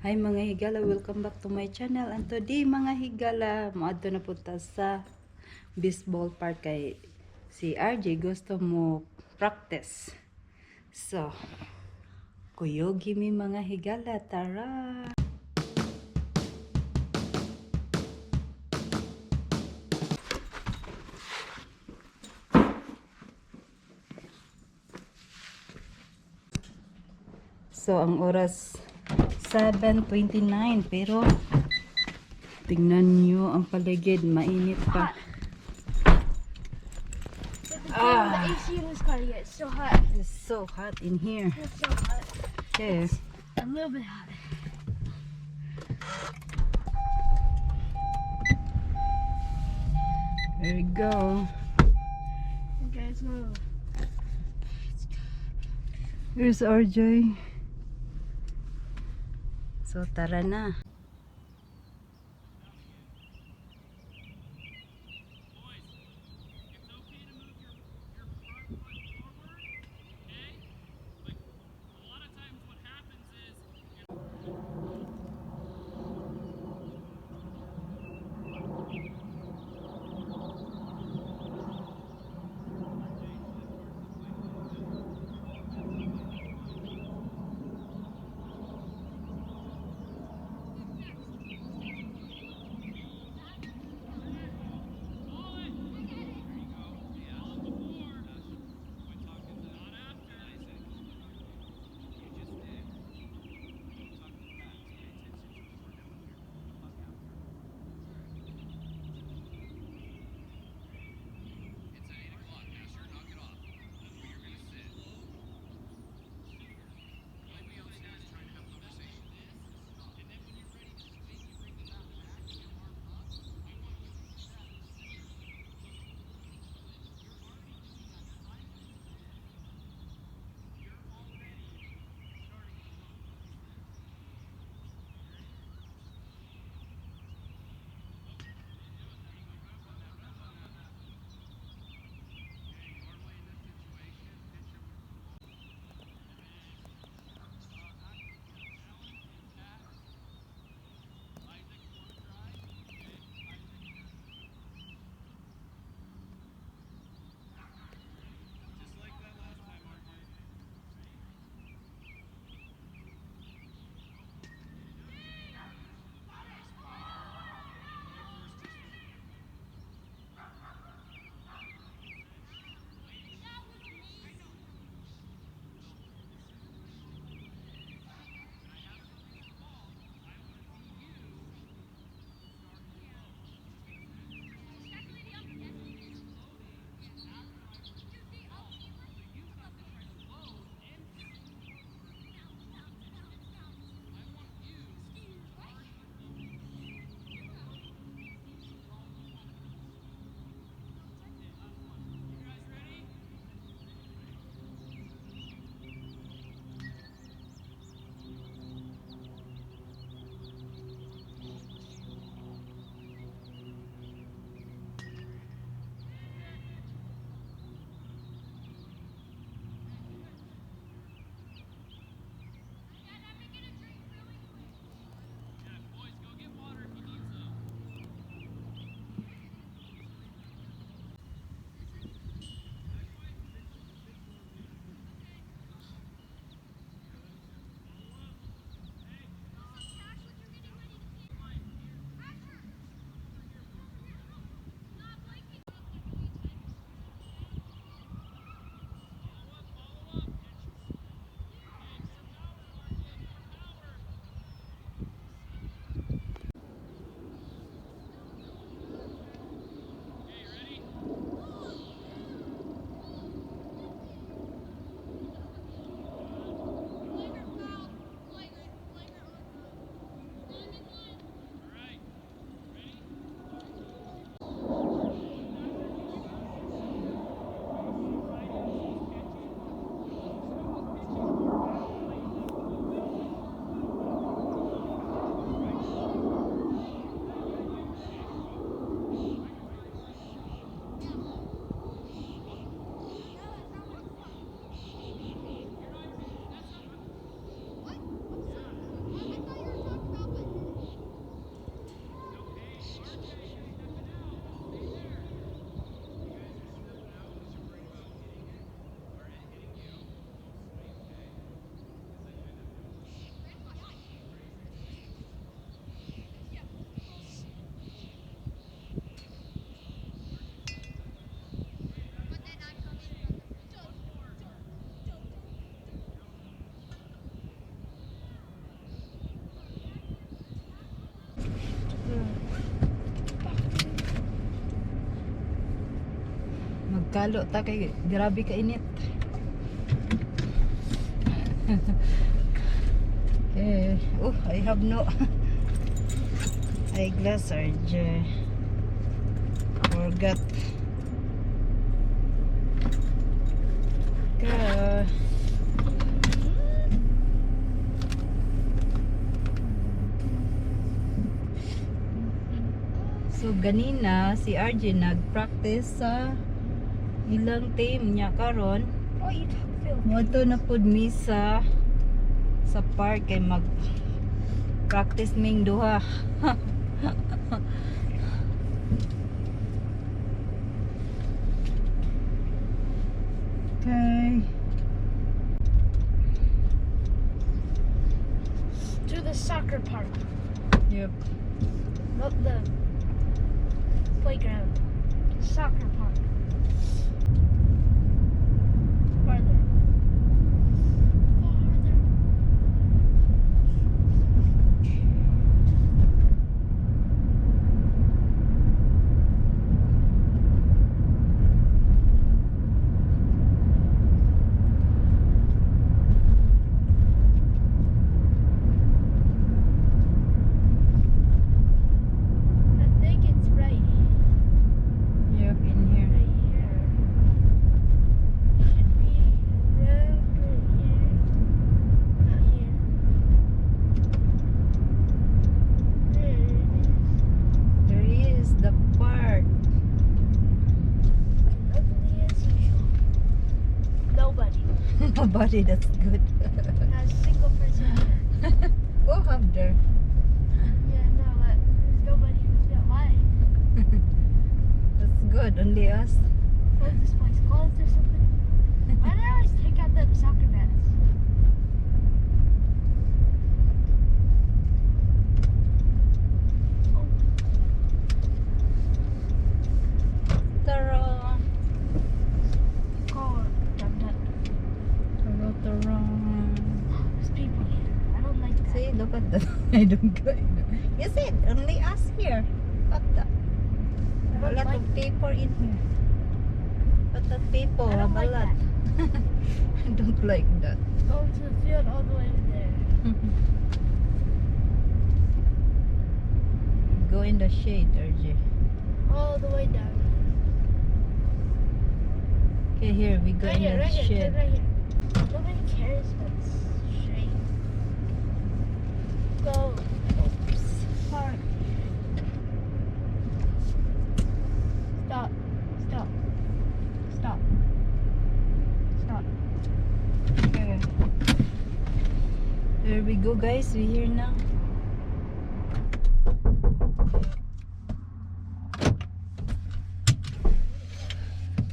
Hi, mga higala, welcome back to my channel. And today, mga higala, moadto na pud ta sa baseball park kay si RJ gusto mo practice. So, kuyogi mi, mga higala, tara! So, ang oras 7:29, pero tingnan nyo ang paligid, mainit pa. Ah. The AC in this car gets so hot. It's so hot in here. It's so hot. Okay. A little bit hot. There we go. Okay, let's go. Here's RJ. So, tara na. Boys, it's okay to move your front foot forward, okay? But a lot of times what happens is Magkalo ta kay grabe ka init. Okay. Oh, I have no eyeglass, RJ. Forgot. Okay. So ganina si RJ nag-practice sa ilang team niya karon. Oh, you talk Phil. Moadto na pud mi sa park kay mag practice ming duha. Okay. To the soccer park, Yep. not the playground. The soccer park. Farther. Farther. I think it's right Yep, in here. right here. Should be round right here. Not here. There it is. There is the park. Ugly as usual. Nobody. Nobody, that's good. Not a single person here. Oh, have there. Yeah, no, but there's nobody who's got why. That's good. Only us. What is this place closed or something? Why do they always take out them soccer nets? Oh, Tara. car. Dum dum. Tara, tara. There's people here. I don't like that. See, look at that. I don't go. You said only us here. What the? I A don't lot like of people in here. But the people I don't have a like lot. I don't like that. Going to the field all the way over there. Go in the shade, RJ. All the way down. Okay, here we go Right in here, the right here, shade. turn right here. Nobody cares about shade. Go Oops. park. Stop. Stop. Stop. Stop. Okay. There we go, guys. We here now.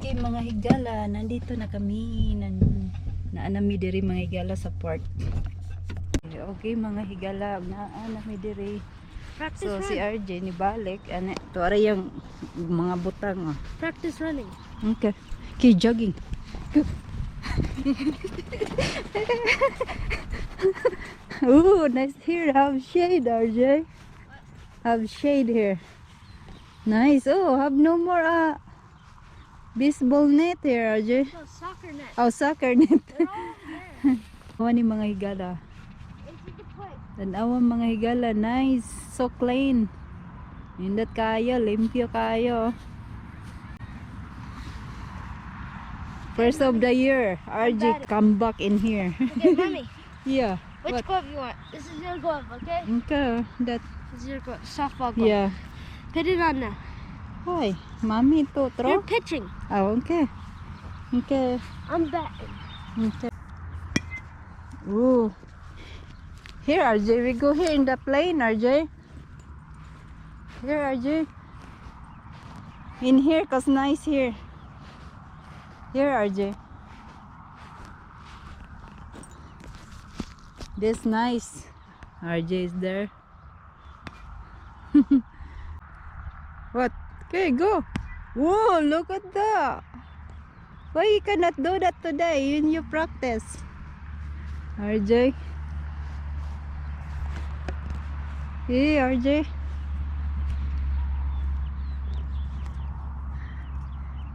Okay, mga higala, nandito na kami. Naa na mi diri, mga higala, sa park. Okay, mga higala, naa na mi diri. Practice So si run. RJ ni balik ani to ara yung mga butang, oh. Practice running. Okay. Okay, jogging. Go. Ooh, nice here. Have shade, RJ. Have shade here. Nice. Oh, have no more baseball net here, RJ. No, soccer net. Oh, soccer net. They're all there. Awa ni mga higala. If you could play. Tanawa, mga higala. Nice. So clean. Nindot kaayo. Limpyo kaayo. First of the year, RJ come back in here. Okay, mommy. Yeah. Which What? glove you want? This is your glove, okay? Okay. That. This is your glove. Softball glove. Yeah. Put it on now. Hi, mommy to throw. You're pitching. Oh, okay. Okay. I'm batting. Okay. Ooh. Here, RJ. We go here in the plane, RJ. Here, RJ. In here, 'cause nice here. Here, RJ. This nice. RJ is there. What? Okay, go. Whoa, look at that. Why you cannot do that today in your practice? RJ. Hey, RJ.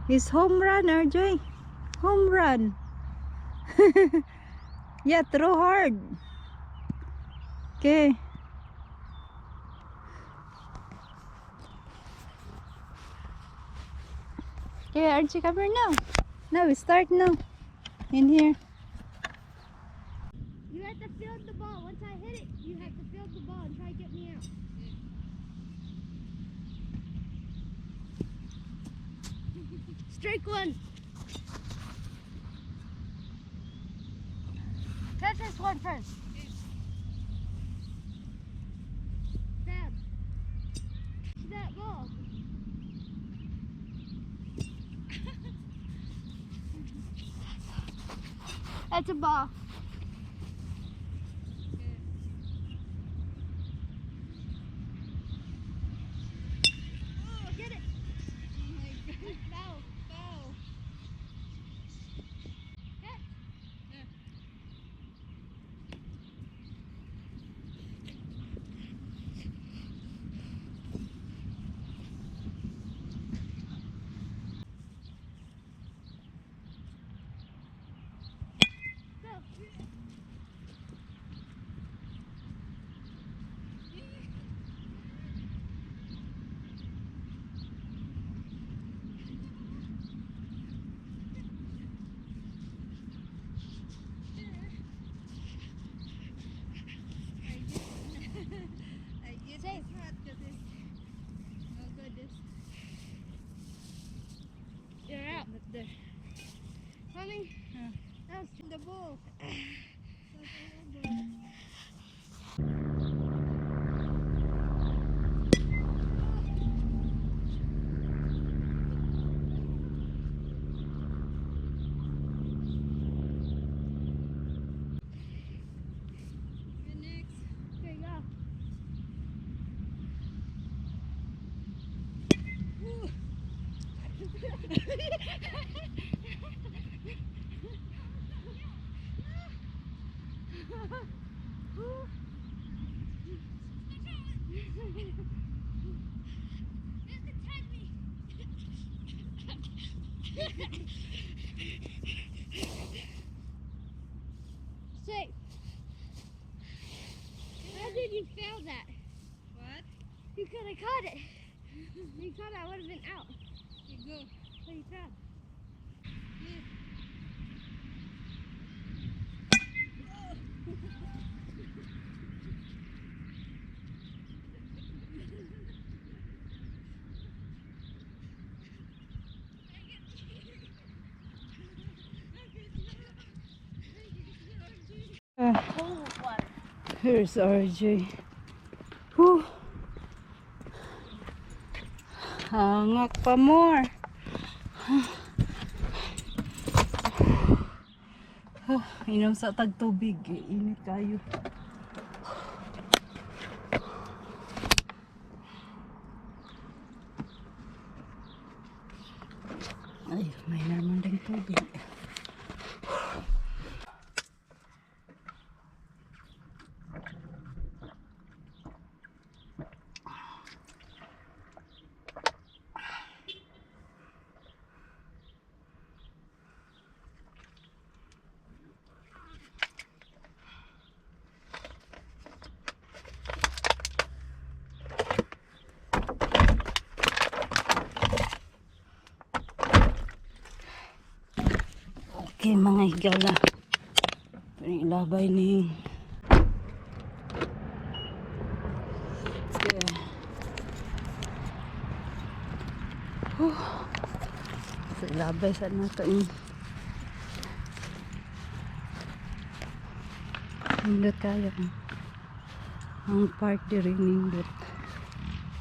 It's home run, RJ. Home run. Yeah, throw hard. Okay. Okay, RJ, come here now. Now we start now. In here. You have to field the ball. Once I hit it, you have to field the ball and try to get me out. Strike one. Catch this one first. Dad, catch that ball. That's a ball. Oh, get it. Foul. Foul. Catch. Go. I get Safe. hot because it's no good. It's You're out. not there. Mommy, Huh. that was The ball. Next. There you go. Safe. How did you fail that? What? You could have caught it. You caught it, I would have been out. You go. But you failed. Cold water. Here's RJ. Whew. Hangak pa more. Inom sa tagtubig. Init kayo. Ay, may naman din tubig. Okay mga higala. Ilabay ning. Okay. Whew. Sa ilabay sa nato ni. Nindot kayo. Ang park diri nindot.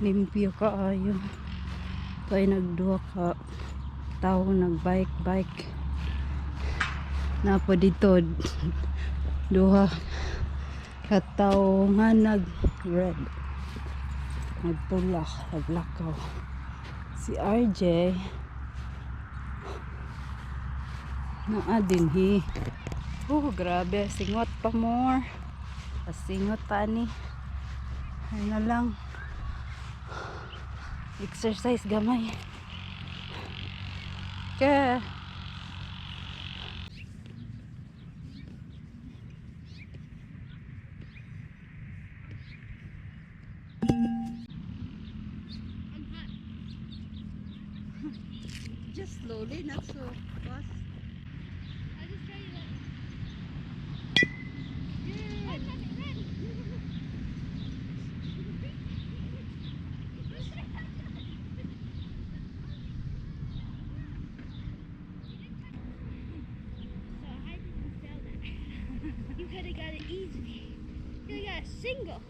Limpyo kaayo. Kay nagduha ka tao nag-bike bike. Napo dito duha ka tawo nga nag red, nagpula, naglakaw. Si RJ naa dinhi. Oh, grabe, singot pa more. Pasingot pa ni. Ay na lang, exercise gamay. Kaya I'm hot. Just slowly, not so fast. I just try to like. I'm not ready. So I didn't sell that. You could have got it easy. You could have got a single.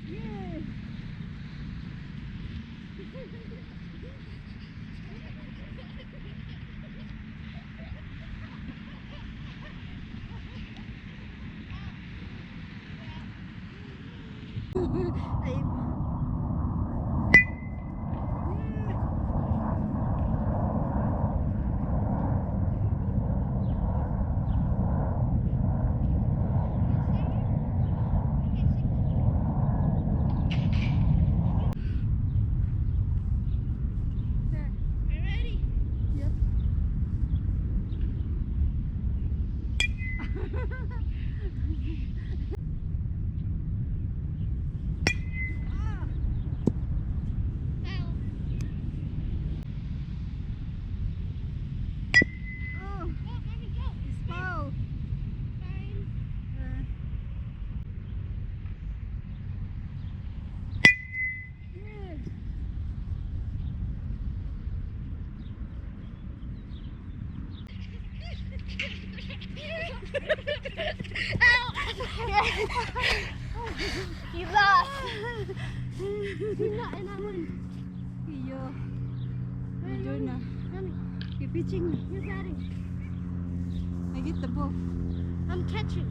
Yeah. Ay, Are you ready? Yep. Foul. Oh, Go, mommy, go. it's foul. Fine. Yeah. Ow! You lost. You not, and I win. Iyo. Medyo na. Mommy, You pitching me. you're batting. I get the ball. I'm catching.